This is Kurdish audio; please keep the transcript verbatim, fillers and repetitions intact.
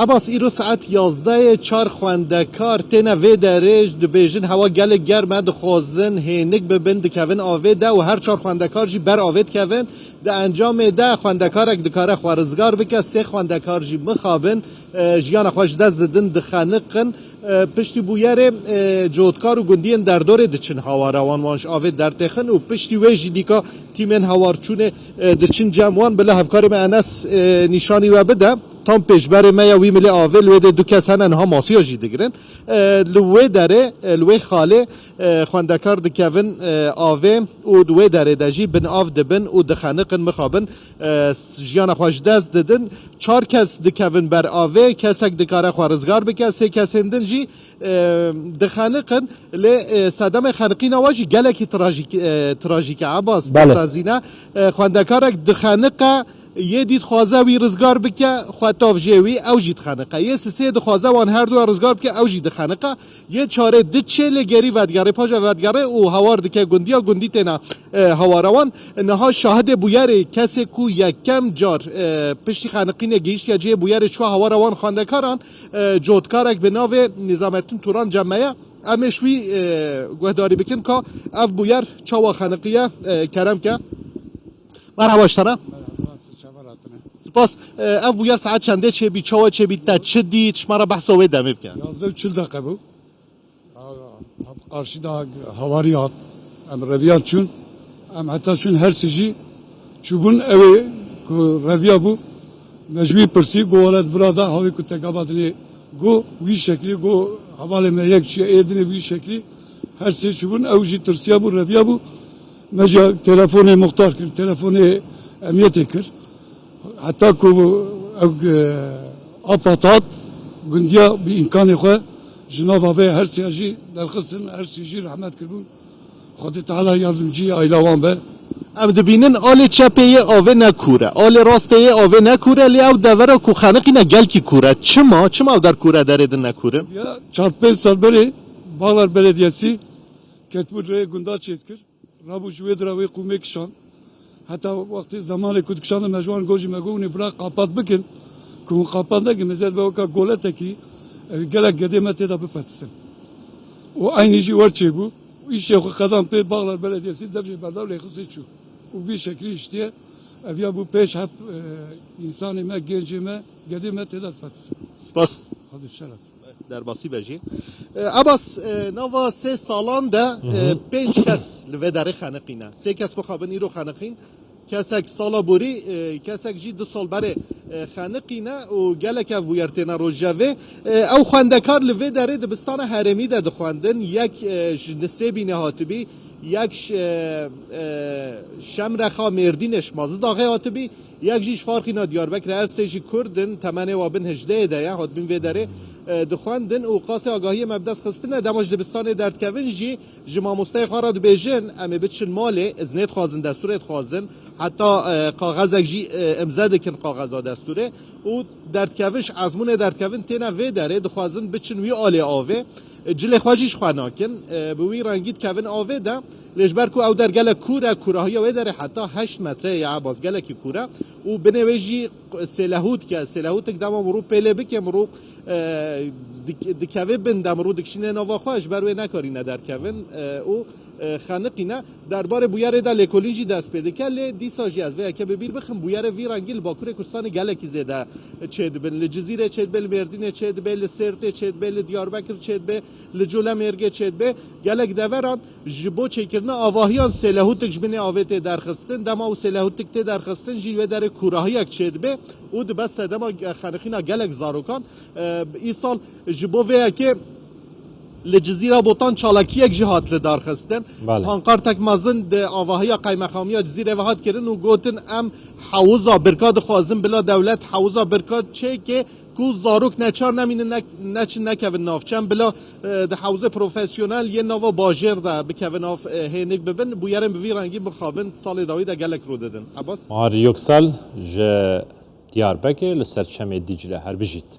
Ebas, îro saet yazdeh ye, çar xwendekar têne vê derê, dibêjin hewa gelek germ e, dixwazin hênik bibin, dikevin avê de û her çar xwendekar jî ber avê dikevin. Di encamê de xwendekarek dikare xwe rizgar bike, sê xwendekar jî mixabin, e, jiyana xwe ji dest didin, dixeniqin. E, piştî bûyerê, e, cotkar û gundiyên derdorê diçin hawara wan, wan ji avê dertêxin û piştî wê jî dîka tîmên hawarçûnê, e, diçin cem wan. Bila hevkarê me Enes, e, nîşanî we bide. Tam pêşberê me ya wî milê avê, li wê dê du kes hene, niha masiya jî digirin. E, li wê derê, e, li wê xalê, e, xwendekar dikevin, e, avê û di wê derê de jî bin av dibin û dixeniqin, mixabin, e, s-, jiyana xwe ji dest didin. Çar kes dikevin ber avê, kesek dikare xwe rizgar bike, sê kesên din jî, e, dixeniqin. Lê, e, sedemê xeniqîna we jî gelekî trajîk, e, trajîk e, Ebas, Belê. Dixwazîne, e, xwendekarek dixeniqe, yê dî dixwaze wî rizgar bike, xwe tav jê wî, ew jî dixeniqe. Yê sisê dixwaze wan herduya rizgar bike, ew jî dixeniqe. Yê çarê diçê lê gerî vedigerê, paşa vedigerê û hawar dike gundiya, gundî têne, e, hawara wan. Niha şahidê bûyerê, kesê ku yekem car, e, piştî xeniqînê gihiştiye cihê bûyerê, çûye hawara wan xwendekaran, e, cotkarek bi navê Nîzamettin Turan cem me ye. Em ê ji wî, e, guhdarî bikin ka ev bûyer çawa xeniqiye, e, kerem ke. Merhaba ji te re. Merhaba, siz çawa hatine? Spas. E, ev bûyer saet çendê çêbî, çawa çêbî, te çi dît, ji me re behsa wê demê bike. Yazdeh û çil deqe bû. Ha, ha, qarşî da hawarî hat. Em reviyan çûn. Em heta çûn her sê jî çûbûn, ew ê ku reviya bû. Me ji wî pirsî, got, welet vira da, hawê ku te gava dinê, got, wî şeklî, got, hevalê me yek çiye, ê dinê wî şeklî. Her sê çûbûn, ew jî tirsiya bû, reviya bû. Me jî telefonê muxtar kir, telefonê emniyetê kir. Heta ku ew, e, afat hat, gundiya bi îmkanê xwe ji nava vê her sêya jî derxistin, her sê jî rehmet kiribûn. Xwedê Teala yardimcî aîla wan be. Em dibînin alê çepê yê avê ne kûr e, alê rastê yê avê ne kûr e, lê ew devera ku xeniqîne gelkî kûr e. Çima? Çima ew der kûr e, derê din ne kûr in? Ya çar pênc sal berê Bağlar Belediyesi ketbû rê gunda çêdikir. Rabû ji wê dira wê qûmê kişand. Heta wextê zemanê ku dikişandin me ji wan got jî me got, hûn ê vira qapat bikin. Ku hûn qapat nekin, meziyet be weka goletekî, e, gelek gedê me tê de bifetisin. Û eynî jî wer çêbû. Û îşê xwe qedan pê Bağlar Belediyesi dev jê berdaw lê xistê çû. Û vî şeklî îştiye. Ev ya bû pêş hep, e, însanê me, gencê me, gedê me tê de difetisin. Spas. Xwedê şer e. Derbasî be jî. E, Ebas, e, nava sê salan de, Hı hı. e, pênc kes li vê derê xeniqîne. Sê kes mixabin îro xeniqîn. Kesek sala borî, e, kesek jî du sal berê, e, xeniqîne û gelek ev bûyer têne rojevê. E, ew xwendekar li vê derê dibistana herêmî de dixwendin. Yek, e, ji Nisêbînê hatibî, yek ji, e, e, Şemrexa Mêrdînê ji Mazîdaxê hatibî. Yek jî ji Farqîna Diyarbekirê, her sê jî Kurd in, temenê wa bin hejdehê de ye, hatibîn vê derê, e, dixwendin û qasê agahiyê me bi dest xistine, dema ji dibistanê derdikevin jî ji mamosteyê xwe re dibêjin, em ê biçin malê, iznê dixwazin, destûrê dixwazin, heta, e, kaxezek jî, e, imze dikin kaxeza destûrê û derdikevin, ji ezmûnê derdikevin, têne vê derê, dixwazin biçin wî alê avê. Cilê xwe jî ji xwe nakin. E, bi wî rengî dikevin avê de. Lê ji ber ku ew der gelek kûr e, kûrahiya wê derê heta heşt metre ye, Ebas, gelekî kûr e. Û binê wê jî sêlehûtik e. Sêlehûtik dema mirû pêlê bike, mirû, e, dik-, dikeve bin de, mirû dikişîne nava xwe, ji ber wê nekarîne derkevin, e, û, e, xeniqîne. Derbarê bûyerê de lêkolîn jî dest pê dike, lê dîsa jî ez vê yekê bi bîr bixim, bûyerê vî rengî li Bakurê Kurdistanê gelekî zêde çêdibin. Li Cizîrê çêdibe, li Mêrdînê çêdibe, li Sêrtê çêdibe, li Diyarbekir çêdibe, li Colemêrgê çêdibe. Gelek deveran ji bo çêkirina avahiyan sêlehûtik ji binê avê tê derxistin. Dema û sêlehûtik tê derxistin jî wê derê kûrahiyek çêdibe û dibe sedema xeniqîna gelek zarokan. E, îsal ji bo vê yekê li Cizîra Botan çalakiyek jî hat li darxistin. Belê. Pankartek mezin di avahiya qeymeqamiya Cizîrê ve hat kirin û gotin, em hewza birka dixwazin, bila dewlet hewza birka çêke ku zarok neçar nemînin, ne-, neçin nekevin navçe. Em bila, e, di hewzê profesyonel yên nava bajêr de bikevin av, e, hênik bibin. Bûyerên bi vî rengî mixabin salê dawî de gelek rû didin. Ebas? Mahir Yoksel ji Diyarbekir li ser Çemê Dîcle. Her bijît.